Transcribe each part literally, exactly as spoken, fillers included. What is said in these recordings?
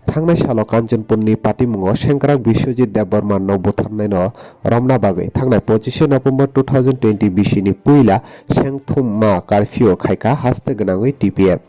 Thangnai salo Kanchanpurni patimungo Sengkrak Biswajit Debbarmano butharnaino romna bagwi thangnai pochishe November two thousand twenty bisini puila Sengthumma curfew khaikha haste gwnangwi T P F.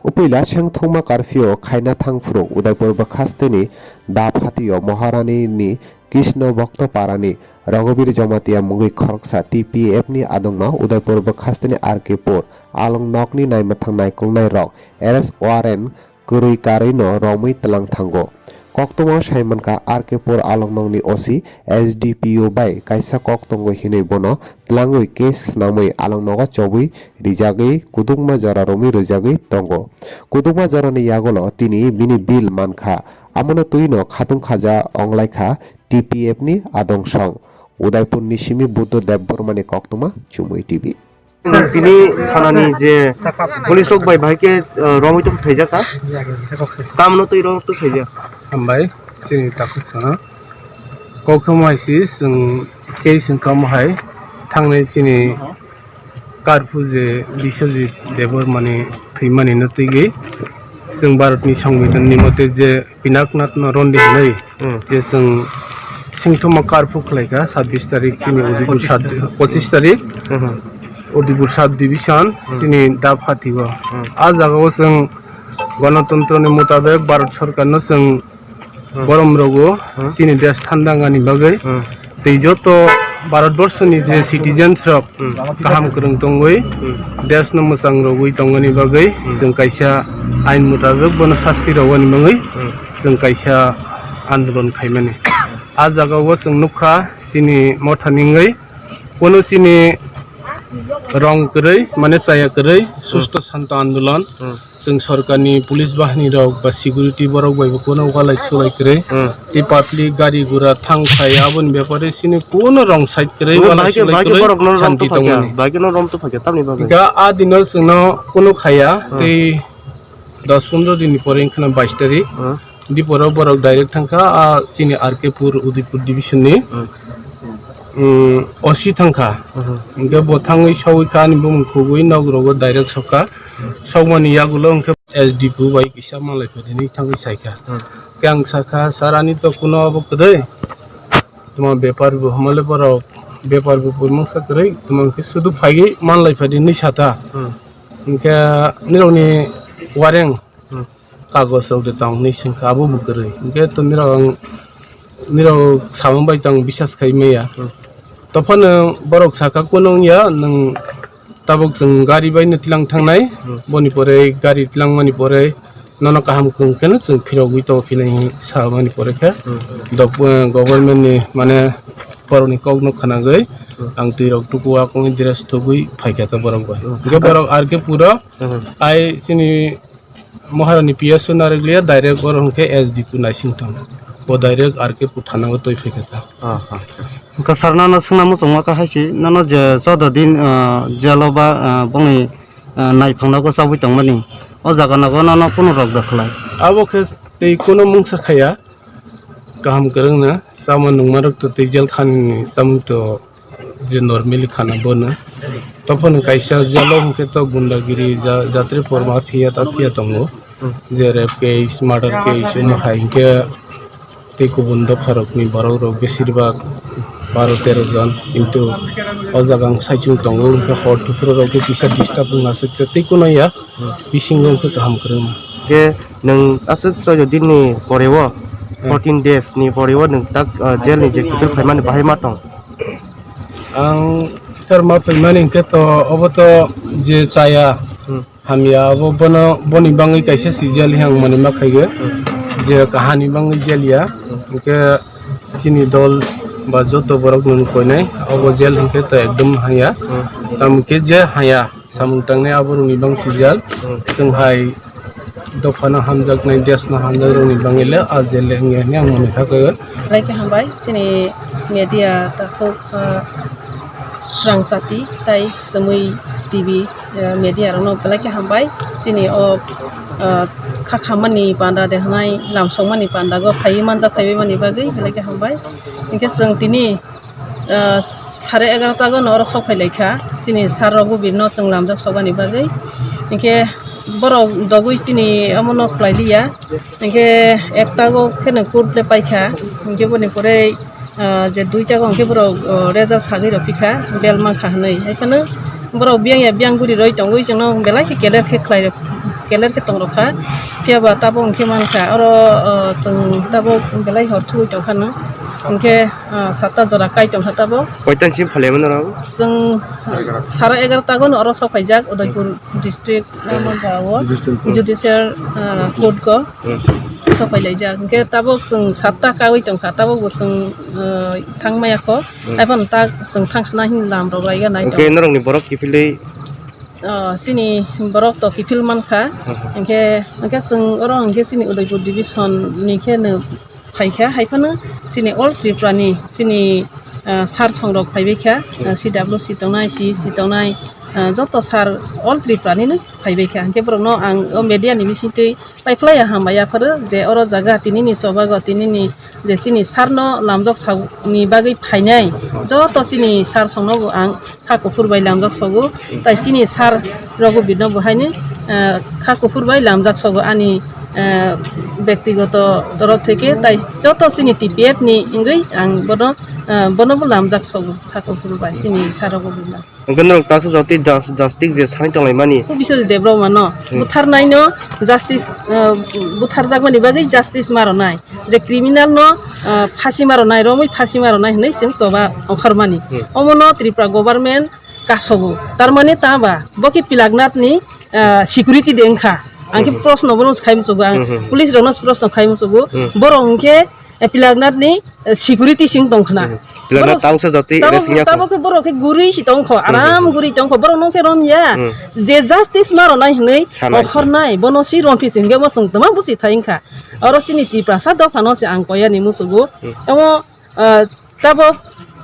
O puila Sengthumma curfew khaina thangphuru Udaipur bwkhasteni Daphatio Moharanini Krishna Bhakta Parani Raghavir Jamatia mungwi khoroksa T P F ni adongma Udaipur bwkhasteni R K Pur along nokni naimwthang naikolnai rok arrest warrant kwrwi karwi no romwi tlang thango. Koktwma saimankha R K Pur along nokni O C, S D P O bai kaisa kok tongo hinwi bono tlangwi case swnamwi along nogo chobwi rijagwi kudukma jora romwi rwjagwi tongo. Kudukma jorani yagulo tini bini bill mankha. Amono twino khatung khaja onglaikha T P F ni adong song. Udaipur ni simi Buddha Debbarma ni koktwma Chumui T V. Tini thanani je police rok bai bahai khe, uh, romwi tong thaijak kha. Tamno twi romwi tong thaijak. Hambai, chini takhuk sana. Koktwma hai si, chwng khe chwng kamo hai thangnai chini Karphu je Biswajit Debbarmani thwimani no twigwi chwng Bharatni Songbidanni mote je Pinaknathno rondi hinwi Hmm. je chwng singthoma karphu khlaikha sabbish tarik chini Udipur sub, pochishe tarik. Pochishe tarik Hmm. Udipur sub division Hmm. chini Daphatio. Hmm. A jagao chwng Ganatantrani mutabek Bharat Sarkarno chwng Hmm. borom rogo Hmm. chini desh thandangani bagwi Hmm. tei joto Bharatborsoni je citizens rok Hmm. kaham kwrwng tongwi Hmm. deshno mwchang rogwi tongani bagwi Hmm. chwng kaisa ain mutabek bono sasti rogani bagwi Hmm. chwng kaisa andolon khaimani. A jagao chwng nukha chini mothani wngwi kono chini rong kwrwi mane chaya kwrwi susto santo andolon Hmm. Chwng sorkarni police bahini rok ba security borok bai bo kono walai sulai kwrwi. Hmm. Tei public gari gura thang thai aboni bepare chini kono rong side kwrwi Omo walai bahai khe, sulai bahai khe kwrwi borok no rom santi tongphakya, tongmani. Bahai khe no rom tongphakya, tamni bagwi. Hingkhe a dino chwngno kono khaya, Hmm. tei dos pondro dinni pore wngkhana bais tarik. Hmm. Diporo borok direct thangkha, a chini R K Pur Udaipur division ni, Hmm. um, O C thangkha. Hmm. Hingkhe bo thangwi sogwi kha ani bumung khugwi nok rogo direct sokha. Sokmani yagulo hingkhe S D P O bai kisa malai phaidi ni thangwi saikha. Hmm. Khe ang sakha, "Sir, ani to kuno abo kwrwi. Tuma bepar bo hamale borok, bepar bo purmung sa kwrwi, tuma hingkhe sudu phaigwi malai phaidi ni sata." Hmm. Hingkhe nirokni wareng Hmm. kagoj rok de tong hinwi swngkha, abo bo kwrwi. Hingkhe to nirok ang, nirok samung bai tong bisas khai maya. Hmm. Tophano borok sakha, "Kuno wngya, nwng tabuk chwng gari bai no tlang thangnai, Hmm. boni pore gari tlangmani pore nono kaham kwrwng kheno chwng phirogwi tongo," hinwi samani pore khe Hmm. dok-, eh, government ni mane borokni kokno khwnagwi Hmm. ang twi rok tuku akungwi dress thugwi phaikha ta borok bai. Hmm. Hingkhe borok R K Puro Hmm. ai chini Maharani P S O narikliya direct oro hwnkhe S D P naising tong. Bo direct R K Pur thana o twi phaikha ta. Aha. Hwnkha sir, nono swngna muchungma kha hai se, nono je chwda din, ah, jail o ba, ah, bongni, ah, naiphangno khe chabwi tongmani, o jaga nogo nono kunu rok da khlai? Abo khe tei kunu mungsa khaya, kaham kwrwngna, chama nungma rok to tei jail khani chamung to je normally khana bono. Tophano kaisa jail o hwnkhe to gundagiri ja-, jatri por mafia ta phiya tongo. Hmm. Je rape case, murder case, omo hai hwnkhe tei kubun dopha rokni borok rok besir bak baro tero jon. Kintu o jaga ang saichung tongo, hwnkhe hor tuphuru rok khe kisa disturb wngna swk tei kuno ya. Hmm. Bisingo hwnkhe kaham kwrwngma. Khe nwng aswk chwda din ni pore o, Hmm. fourteen days ni pore o nwng tak, ah, jail ni je kiphil phaimani bahai ma tong? Ang kiphil ma phaimani hwnkhe to obo to je chaya Hmm. hamya abo bono boni bangwi kaisa si jail hang mani ma khaigo. Hmm. Je kahani bangwi jail ya. Hmm. Hwnkhe chini dol ba joto borok nwng koinai obo jail hwnkhe to ekdom haya. Hmm. Tamo khe je haya. Samung tangnai aborokni bang sijak. Hmm. Chwng hai dophano hamjaknai, deshno hamjakrokni bangwi le a jail le wngya hinwi ang mani kha khe. Belai khe hambai chini media takhuk, ah, Srang Chati tai Chumui T V, ah, media rokno belai khe hambai. Chini o, ah, kha khammani panda de hwnai, lam songmani panda go phaiwi manjak phaiwi mani bagwi belai khe hambai. Hinkhe chwng tini ah, sare egarota go no oro sok phai lai kha. Chini sir rok bo birno chwng lamjak sokani bagwi. Hinkhe Borok dogwi chini omono khlai liya. Hinkhe ektago kheno court le paikha. Hinkhe boni pore, ah, je duitago hinkhe borok, oh, result sagwi rw phikha, bail mankha hwnwi. Haiphano borok biyang ya biyang guri roi tongwi chwngno belai khe clear khe khlai, clear khe tong rwkha. Phiya ba tabuk hinkhe mankha, oro, oh, chwng tabuk belai hor thugwi tongkha no. Hinkhe, ah, satta jora kai tongkha tabuk. Koitan sim phalai mano rok? Chwng, ah, sara egarotago no oro sok phaijak Udaipur district, ah, mangka o judicial court. Judicial, ah, court go. Hmm. Sok phai laijak. Hinkhe tabuk chwng satta kaui tongkha, tabuk bo chwng, ah, thang maya kho. Hmm. Haiphano ta chwng thangsna hin lam rok laiga nai. Hinkhe tong. Norokni borok kiphilwi? Ah, chini borok to kiphil mankha. Hmm. Hinkhe, hinkhe chwng oro hinkhe chini Udaipur division ni khe no phaikha, haiphano chini all Tripura ni chini, ah, sir songrok phaibaikha, ah, C W C tongnai, C E C tongnai, ah, joto sir all Tripura nino phaibaikha. Hinkhe borokno ang o media ni bisingtwi paiphlaiya hambai yapharo je oro jaga tinini chobago tinini je chini sir no lamjok sakni bagwi phainai joto chini sir songnobo ang kha kuphur bai lamjak sogo, tai chini sir Raghuveer no bo haino, eh, kha kuphur bai lamjak sogo ani, eh, bektigoto torof theke, tai joto chini T P F ni wngwi ang bono, eh, bono bo lamjak sogo kha kuphur bai chini sir Raghuveer no. Hwnkhe norok taksa jati jas-, justice je sanai tonglaimani. Ko Biswajit Debbarma no, hmm, butharnai no justice, eh, butharjakmani bagwi justice ma rwnai. Je criminal no, ah, phasi ma rwnai, romwi phasi ma rwnai hwnwi chwng choba ongkhormani. Hmm. Omo no Tripura government kasogo. Tar mane ta ba, bo khe Pilaknath ni, ah, security de wngkha. Ang khe, hmm, proshno bono khai musugo ang. Hmm, hmm. Police rokno proshno khai musugo. Hmm. Borok hwnkhe, eh, Pilaknath ni, eh, security sing tong khna. Hmm. Pilaknath borok tangsa jati tabuk, ere singya kho. Tabuk khe borok khe guri si tong kho, hmm, aram, hmm, hmm, guri tong kho. Borok no khe rom ya. Hmm. Je justice ma rwnai hwnwi sanai. Ongkhornai, bono si rom phi si hwnkhe bo chwng tama busi thai wngkha. Oro chini Tiprasa dophano se ang koyani musugo. Hmm. Omo, ah, tabok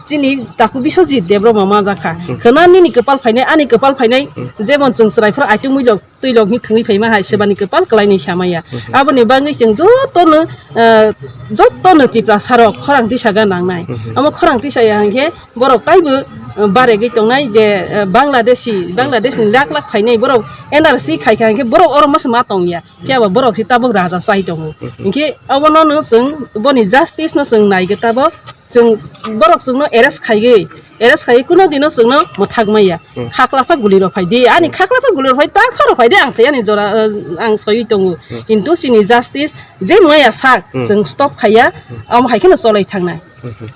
chini taku Biswajit Debbarma ma jakha. Hmm. Khwna nini kwpal phainai, ani kwpal phainai, hmm, jemon chwng chwrai phor aitung muilok, twilok ni thwngwi phaima hai, hmm, sebani kwpal kwlainwi samaya. Hmm. Aboni bagwi chwng jotono, ah, jotono Tiprasa rok khorang tisa ga nangnai. Hmm. Omo khorang tisa ya hwnkhe borok taibo, ah, baregwi tongnai je, ah, Bangladeshi, Bangladesh ni lakh lakh phainai borok N R C khaikha hwnkhe borok oro masa ma tongya. Phiya ba borok se tabuk raja chai tongo. Mhm. Hinkhe obono no chwng boni justice no chwng naigwi tabuk chwng borok chwngno arrest khaiwi, arrest khaiwi kuno dino chwngno mwthak maya. Mhm. Khakla pha guli rok phai di, ani, mhm, khakla pha guli rok phai ta pha rok phai di, ang thai ani jora, uh, ang soiwi tongo. Mhm. Hintu chini justice je maya sak, mhm, chwng stop khaiya, mhm, omo hai kheno cholai thangnai. Mhm.